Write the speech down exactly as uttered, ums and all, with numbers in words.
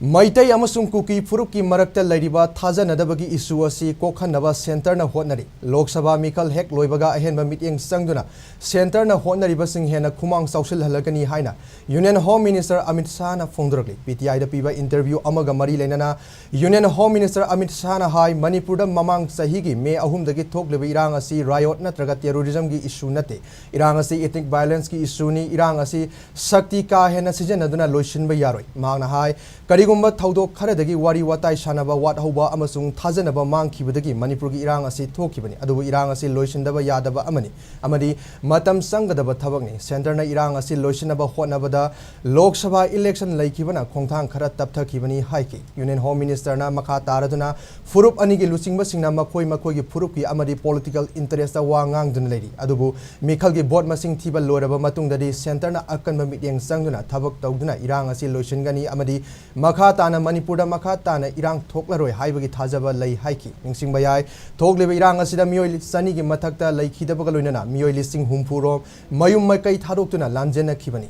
ꯃꯩꯇꯩ ꯑꯃꯁꯨꯡ ꯀꯨꯀꯤ ꯐꯨꯔꯨꯞꯀꯤ ꯃꯔꯛꯇ ꯂꯩꯔꯤꯕ ꯊꯥꯖꯅꯗꯕꯒꯤ ꯏꯁꯨ ꯑꯁꯤ ꯀꯣꯛꯍꯟꯅꯕ ꯁꯦꯟꯇꯔꯅ ꯍꯣꯠꯅꯔꯤ꯫ ꯂꯣꯛ ꯁꯚꯥ ꯃꯤꯈꯜ ꯍꯦꯛ ꯂꯣꯏꯕꯒ ꯑꯍꯦꯟꯕ ꯃꯤꯠꯌꯦꯡ ꯆꯪꯗꯨꯅ ꯁꯦꯟꯇꯔꯅ ꯍꯣꯠꯅꯔꯤꯕꯁꯤꯡ ꯍꯦꯟꯅ ꯈꯨꯃꯥꯡ ꯆꯥꯎꯁꯤꯜꯍꯜꯂꯒꯅꯤ ꯍꯥꯏꯅ ꯌꯨꯅꯤꯌꯟ ꯍꯣꯝ ꯃꯤꯅꯤꯁꯇꯔ ꯑꯃꯤꯠ ꯁꯥꯍꯅ ꯐꯣꯡꯗꯣꯔꯛꯂꯤ꯫ ꯄꯤ ꯇꯤ ꯑꯥꯏꯗ ꯄꯤꯕ ꯏꯟꯇꯔꯚ꯭ꯌꯨ ꯑꯃꯒ ꯃꯔꯤ ꯂꯩꯅꯅ ꯌꯨꯅꯤꯌꯟ ꯍꯣꯝ ꯃꯤꯅꯤꯁꯇꯔ ꯑꯃꯤꯠ ꯁꯥꯍꯅ ꯍꯥꯏ, ꯃꯅꯤꯄꯨꯔꯗ ꯃꯃꯥꯡ ꯆꯍꯤꯒꯤ ꯃꯦ ꯑꯍꯨꯝꯗꯒꯤ ꯊꯣꯛꯂꯤꯕ ꯏꯔꯥꯡ ꯑꯁꯤ ꯔꯥꯏꯑꯣꯠ ꯅꯠꯇ꯭ꯔꯒ ꯇꯦꯔꯣꯔꯤꯖꯝꯒꯤ ꯏꯁꯨ ꯅꯠꯇꯦ꯫ ꯏꯔꯥꯡ ꯑꯁꯤ ꯏꯊꯅꯤꯛ ꯚꯥꯏꯑꯣꯂꯦꯟꯁꯀꯤ ꯏꯁꯨꯅꯤ꯫ ꯏꯔꯥꯡ ꯑꯁꯤ ꯁꯛꯇꯤ ꯀꯥ ꯍꯦꯟꯅ ꯁꯤꯖꯤꯟꯅꯗꯨꯅ ꯂꯣꯏꯁꯤꯟꯕ ꯌꯥꯔꯣꯏ꯫ ꯃꯍꯥꯛꯅ ꯍꯥꯏ, ꯀꯔꯤꯒꯨꯝꯕ ꯊꯧꯗꯣꯛ ꯈꯔꯗꯒꯤ ꯋꯥꯔꯤ ꯋꯥꯇꯥꯏ ꯁꯥꯟꯅꯕ ꯋꯥꯠꯍꯧꯕ ꯑꯃꯁꯨꯡ ꯊꯥꯖꯅꯕ ꯃꯥꯡꯈꯤꯕꯗꯒꯤ ꯃꯅꯤꯄꯨꯔꯒꯤ ꯏꯔꯥꯡ ꯑꯁꯤ ꯊꯣꯛꯈꯤꯕꯅꯤ, ꯑꯗꯨꯕꯨ ꯏꯔꯥꯡ ꯑꯁꯤ ꯂꯣꯏꯁꯤꯟꯗꯕ ꯌꯥꯗꯕ ꯑꯃꯅꯤ ꯑꯃꯗꯤ ꯃꯇꯝ ꯆꯪꯒꯗꯕ ꯊꯕꯛꯅꯤ꯫ ꯁꯦꯟꯇꯔꯅ ꯏꯔꯥꯡ ꯑꯁꯤ ꯂꯣꯏꯁꯤꯟꯅꯕ ꯍꯣꯠꯅꯕꯗ ꯂꯣꯛ ꯁꯚꯥ ꯏꯂꯦꯛꯁꯟ ꯂꯩꯈꯤꯕꯅ ꯈꯣꯡꯊꯥꯡ ꯈꯔ ꯇꯞꯊꯈꯤꯕꯅꯤ ꯍꯥꯏꯈꯤ꯫ ꯌꯨꯅꯤꯌꯟ ꯍꯣꯝ ꯃꯤꯅꯤꯁꯇꯔꯅ ꯃꯈꯥ ꯇꯥꯔꯗꯨꯅ ꯐꯨꯔꯨꯞ ꯑꯅꯤꯒꯤ ꯂꯨꯆꯤꯡꯕꯁꯤꯡꯅ ꯃꯈꯣꯏ ꯃꯈꯣꯏꯒꯤ ꯐꯨꯔꯨꯞꯀꯤ ꯑꯃꯗꯤ ꯄꯣꯂꯤꯇꯤꯀꯦꯜ ꯏꯟꯇꯔꯦꯁꯇ ꯋꯥ ꯉꯥꯡꯗꯨꯅ ꯂꯩꯔꯤ, ꯑꯗꯨꯕꯨ ꯃꯤꯈꯜꯒꯤ ꯚꯣꯠ ꯃꯁꯤꯡ ꯊꯤꯕ ꯂꯣꯏꯔꯕ ꯃꯇꯨꯡꯗꯗꯤ ꯁꯦꯟꯇꯔꯅ ꯑꯀꯟꯕ ꯃꯤꯠꯌꯦꯡ ꯆꯪꯗꯨꯅ ꯊꯕꯛ ꯇꯧꯗꯨꯅ ꯏꯔꯥꯡ ꯑꯁꯤ ꯂꯣꯏꯁꯤꯟꯒꯅꯤ ꯑꯃꯗꯤ ꯃꯈꯥ ꯇꯥꯅ ꯃꯅꯤꯄꯨꯔꯗ ꯃꯈꯥ ꯇꯥꯅ ꯏꯔꯥꯡ ꯊꯣꯛꯂꯔꯣꯏ ꯍꯥꯏꯕꯒꯤ ꯊꯥꯖꯕ ꯂꯩ ꯍꯥꯏꯈꯤ꯫ ꯅꯤꯡꯁꯤꯡꯕ ꯌꯥꯏ, ꯊꯣꯛꯂꯤꯕ ꯏꯔꯥꯡ ꯑꯁꯤꯗ ꯃꯤꯑꯣꯏ ꯆꯅꯤꯒꯤ ꯃꯊꯛꯇ ꯂꯩꯈꯤꯗꯕꯒ ꯂꯣꯏꯅꯅ ꯃꯤꯑꯣꯏ ꯂꯤꯁꯤꯡ ꯍꯨꯝꯐꯨ ꯔꯣꯝ ꯃꯌꯨꯝ ꯃꯀꯩ ꯊꯥꯗꯣꯛꯇꯨꯅ ꯂꯥꯟꯖꯦꯟꯅꯈꯤꯕꯅꯤ꯫